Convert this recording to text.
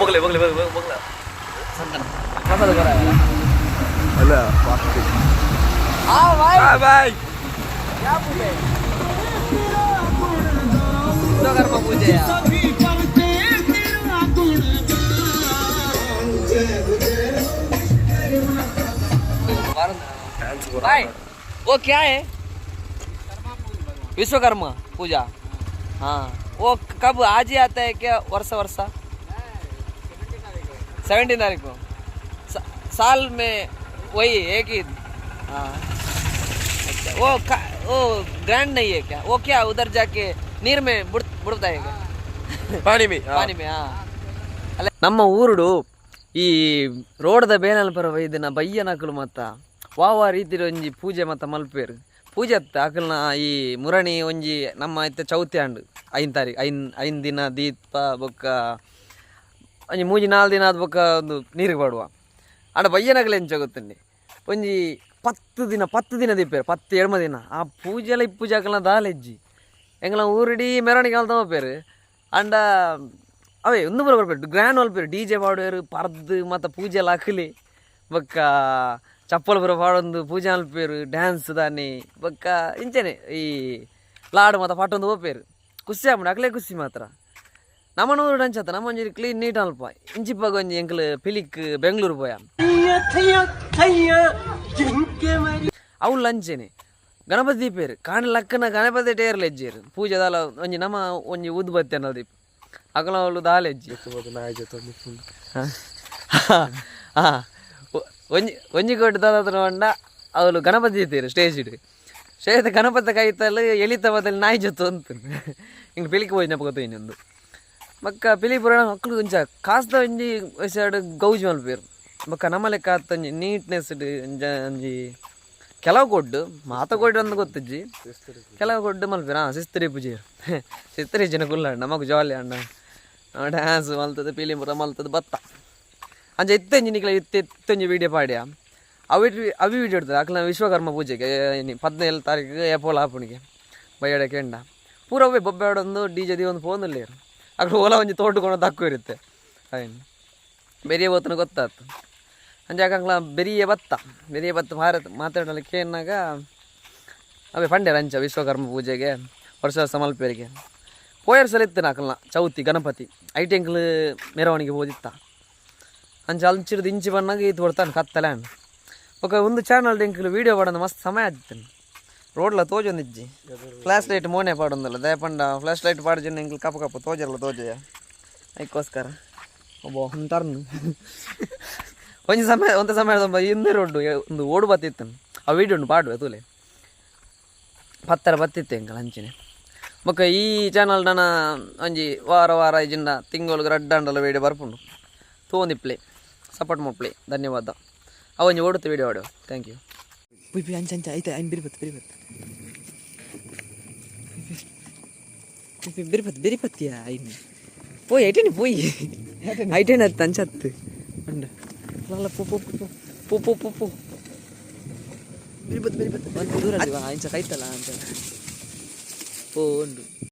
ಬೊಗಲೆ ಬೊಗಲೆ ಬೊಗಲೆ ಸಂತನ ಪ್ರಸಾದ ಕೊರ. ಅಲ್ಲ, ಫಾಸ್ಟ್. ಆ ಬಾಯ್. ಬಾಯ್. क्या पूजे? ವಿಶ್ವಕರ್ಮ ಪೂಜೆ. भाई, वो क्या है? विश्वकर्मा पूजा। हाँ, वो कब, आज ही आता है क्या? वर्ष वर्ष 17 तारीख को। साल में वही एक ही। हाँ, अच्छा, वो ग्रैंड नहीं है क्या? वो क्या, उधर जाके नीर में बुड़ बुड़ता है क्या? ಪಾನಿ ಮೇ. ಪಾನಿ ಮೇ. ಹಾ, ಅಲ್ಲ, ನಮ್ಮ ಊರುಡು ಈ ರೋಡ್ದ ಬೇನಲ್ ಪರ ಇದನ್ನ ಬಯ್ಯನಕುಲು ಮತ್ತ ವಾ ವಾ ರೀತಿಡ್ ಒಂಜಿ ಪೂಜೆ ಮತ್ತ ಮಲ್ಪೇರು. ಪೂಜೆ ಅತ್ತ, ಅಕಲ್ನ ಈ ಮುರಣಿ ಒಂಜಿ. ನಮ್ಮ ಇತ್ತೆ ಚೌತಿ ಆಂಡ್, 5 ತಾರೀಕು, 5 5 ದಿನ ದೀಪ ಬೊಕ್ಕ ಒಂಜಿ ಮೂಜಿ ನಾಲ್ ದಿನ ಆದ ಬೊಕ್ಕ ಒಂದು ನೀರಿಗೆ ಪಾಡುವ. ಆಂಡ ಬಯ್ಯನಕುಲು ಎಂಚ ಗೊತ್ತುಂಡಿ? ಒಂಜಿ 10 ದಿನ, 10 ದಿನ ದೀಪೇರು, 10 ಎಡ್ಮ ದಿನ. ಆ ಪೂಜೆಲ ಇಪ್ಪುಜಿ ಅಕಲ್ನ ದಾಲೆಜ್ಜಿ. ಎಂಗ್ಲ ಊರಿಡೀ ಮೆರವಣಿಗೆ ಮಲ್ತೊಂದು ಆಂಡ ಅವೇ ಒಂದು ಪೂರ ಬರ್ಪೇರು, ಗ್ರ್ಯಾಂಡ್ ಮಲ್ಪೇರು, ಡಿಜೆ ಪಾಡುವೆರು, ಪರ್ದ್ ಮತ್ತು ಪೂಜೆ ಎಲ್ಲ ಅಕ್ಲಿ ಬೊಕ್ಕ ಚಪ್ಪಲ್ ಪೂರ ಪಾಡೊಂದು ಪೂಜೆ ಮಲ್ಪೇರು, ಡ್ಯಾನ್ಸ್ ದಾನಿ ಬೊಕ್ಕ ಇಂಚನೆ ಈ ಲಾಡು ಮತ್ತು ಪಟ್ಟೊಂದು ಪೋಪೇರು. ಖುಷಿ ಆಪುಂಡು, ಅಕ್ಲೆ ಖುಷಿ ಮಾತ್ರ. ನಮ್ಮನ ಊರು ಅಂಚತ್ತ, ನಮ್ಮ ಒಂಜಿ ಕ್ಲೀನ್ ನೀಟ್ ಅಲ್ಪ. ಇಂಚಿಪ್ಪಾಗ ಒಂಜಿ ಎಂಕ್ಲು ಪಿಲಿಕ್ ಬೆಂಗಳೂರು ಪೋಯ, ಅವುಲು ಅಂಚೆನೆ ಗಣಪತಿ ದೀಪೇರು. ಕಾಣ್ ಲಕ್ಕನ ಗಣಪತಿ ಟೇರ್ಲ ಎಜ್ಜೇರು. ಪೂಜೆ ದಾಲ ಒಂಜಿ ನಮ್ಮ ಒಂಜಿ ಊದು ಬತ್ತಿ ಅನ್ನೋ ದೀಪ ಅಕಲ ಅವಳು ದಾಲ ಎಜ್ಜಿ. ನಾಯಿ ಜೊತೆ. ಹಾಂ, ಒಂಜಿ ಒಂಜಿ ಕೋಟಿ ದಾದ ಪಂಡ ಅವಳು ಗಣಪತಿ ದೀತೇರು ಸ್ಟೇಜ್ ಇಡು. ಸ್ಟೇಜ್ ಗಣಪತಿ ಕೈತಲ್ ಎಲಿತ ಬದಲು ನಾಯಿ ಜೊತೆ ಅಂತ ಹಿಂಗೆ ಪಿಲಿಕ್ ಪೋಯಿನಪ್ಪ ಗೊತ್ತು ಇನ್ನೊಂದು. ಬೊಕ್ಕ ಪಿಲಿ ಪುರಾಣ ಮಕ್ಕಳು ಒಂಚ ಕಾಸ್ದ ಒಂಜಿ ಸೈಡ್ ಗೌಜಿ ಮಲ್ಪೇರು. ಬೊಕ್ಕ ನಮ್ಮ ಲೆಕ್ಕ ಒಂಜಿ ನೀಟ್ನೆಸ್ ಒಂಜಿ ಒಂಜಿ ಕೆಲವು ಕೊಡ್ಡು ಮಾತ ಕೊಡ್ಡು ಅಂದ್ ಗೊತ್ತಿಜ್ಜಿ, ಕೆಲವು ಕೊಡ್ಡು ಮಲ್ಪೇರು. ಹಾಂ, ಶಿಸ್ತಿರಿ ಪೂಜೆ, ಶಿಸ್ತಿರಿ ಜನ ಕುಲ್ಲ ನಮಗ್ ಜಾಲಿ ಅಣ್ಣ. ಡ್ಯಾನ್ಸ್ ಮಲ್ತದೆ, ಪಿಲಿ ಪೂರ ಮಲ್ತದೆ ಬತ್ತ. ಅಂಚ ಇತ್ತೆಂಜಿ ನಿಕ್ಲೆ ಇತ್ತೆ ಇತ್ತೊಂಜಿ ವೀಡಿಯೋ ಪಾಡ್ಯ. ಅವಿ ಅವಿ ವೀಡಿಯೋ ಇರ್ತದೆ ಅಕ್ಲ ವಿಶ್ವಕರ್ಮ ಪೂಜೆಗೆ 17 ತಾರೀಕು ಏಪೋಲ ಆಪುಣಿಗೆ ಬಯ್ಯಡ ಕೆಂಡ ಪೂರ ಅವೇ ಬೊಬ್ಬೆ ಒಂದು ಡಿಜೆ the ಒಂದು ಫೋನ್ ಇಲ್ಲೇರು. ಅక్కడ ಓಲ ಒಂಜಿ ತೋಟಕೊಂಡು ತಕ್ಕು ಇರುತ್ತೆ. ಅಯ್ಯ, ಬೆರಿಯ ಬೋತನ ಗೊತ್ತಾತು. ಅಂಚ ಅಂಕ್ಲ ಬೆರಿಯ ಬತ್ತ, ಬೆರಿಯ ಬತ್ತ ಭಾರತ್ ಮಾತಾಡಲಿಕ್ಕೆ ಎನ್ನಾಗ ಅವೇ ಪಂಡ್ಯಾರ. ಅಂಚ ವಿಶ್ವಕರ್ಮ ಪೂಜೆಗೆ ವರ್ಷ ವರ್ಷ ಮಲ್ಪೇರಿಗೆ ಪೋಯರ್ ಸಲ ಇತ್ತು ಅಕಲ್ನ ಚೌತಿ ಗಣಪತಿ ಐಟ್ ಎಂಕ್ಲು ಮೆರವಣಿಗೆ ಹೋದಿತ್ತ. ಅಂಚ ಅಂಚಿಡ್ದು ಇಂಚಿ ಬನ್ನಾಗ ಈತ್ ಕೊಡ್ತಾನೆ ಕತ್ತಲೆ ಅಣ್ಣ. ಬೊಕ ಒಂದು ಚಾನಲ್ ಎಂಕ್ಲು ವೀಡಿಯೋ ಪಾಡೊಂದು ಮಸ್ತ್ ಸಮಯ ಆದಿತ್ತನು. ರೋಡ್ಲ ತೋಜೊಂದಿಜ್ಜಿ, ಫ್ಲಾಶ್ ಲೈಟ್ ಮೋನೆ ಪಾಡೊಂದಲ್ಲ. ದಯಪಂಡ ಫ್ಲಾಶ್ ಲೈಟ್ ಪಾಡ್ಜಿನ ಎಂಕ್ಲು ಕಪ್ಪ ಕಪ್ಪ ತೋಜಲ್ಲ ತೋಜಯ. ಅದಕ್ಕೋಸ್ಕರ ಒಬ್ಬ ಒಂತರ್ನು ಒಂಜಿ ಸಮಯ ಒಂತ ಸಮಯ ಹಿಂದೆ ರೋಡ್ ಒಂದು ಓಡು ಬತ್ತಿತ್ತು. ಆ ವೀಡಿಯೋ ಉಂಟು, ಪಾಡುವೆ ತೂಲೆ. ಪತ್ತರ ಬತ್ತಿತ್ತು ಎಂಕಲ್ ಅಂಚಿನೆ. ಬೊಕ್ಕ ಈ ಚಾನಲ್ ನನ್ನ ಒಂಜಿ ವಾರ ವಾರ ಇಜಿಂಡ ತಿಂಗಳು ರಡ್ಡಂಡಲ ವೀಡಿಯೋ ಬರ್ಪುಂಡು. ತೂವೊಂದಿಪ್ಲೆ, ಸಪೋರ್ಟ್ ಮಲ್ಪುಲೆ. ಧನ್ಯವಾದ. ಅವು ಒಂಜಿ ಓಡುತ್ತೆ ವೀಡಿಯೋ ಆಡು. Thank you. ಪುಯ್ ಪುಯ್, ಅಂಚ ಅಂಚ ಐತೆ. ಐನ್ ಬಿರಿಪತ್ತು ಬಿರಿಪತ್ತು ಬಿರಿಪತ್ತು ಬಿರಿಪತ್ತಿಯ ಐನ್ ಪೋಯ್ ಐಟೇನಿ ಪೋಯ್ ಐಟೇನ ಅತ್ತು ಅಂಚತ್ತು ಉಂಡು ಅಲ್ಲ. ಪೋ ಪೋ ಪೋ ಪೋ ಪೋ ಪೋ ಪೋ, ಬಿರಿಪತ್ತು ಬಿರಿಪತ್ತು ಒಂದು ದೂರ ಇಂಚ ಕೈತಲ್ಲ ಅಂಚ ಪೋ ಉಂಡು.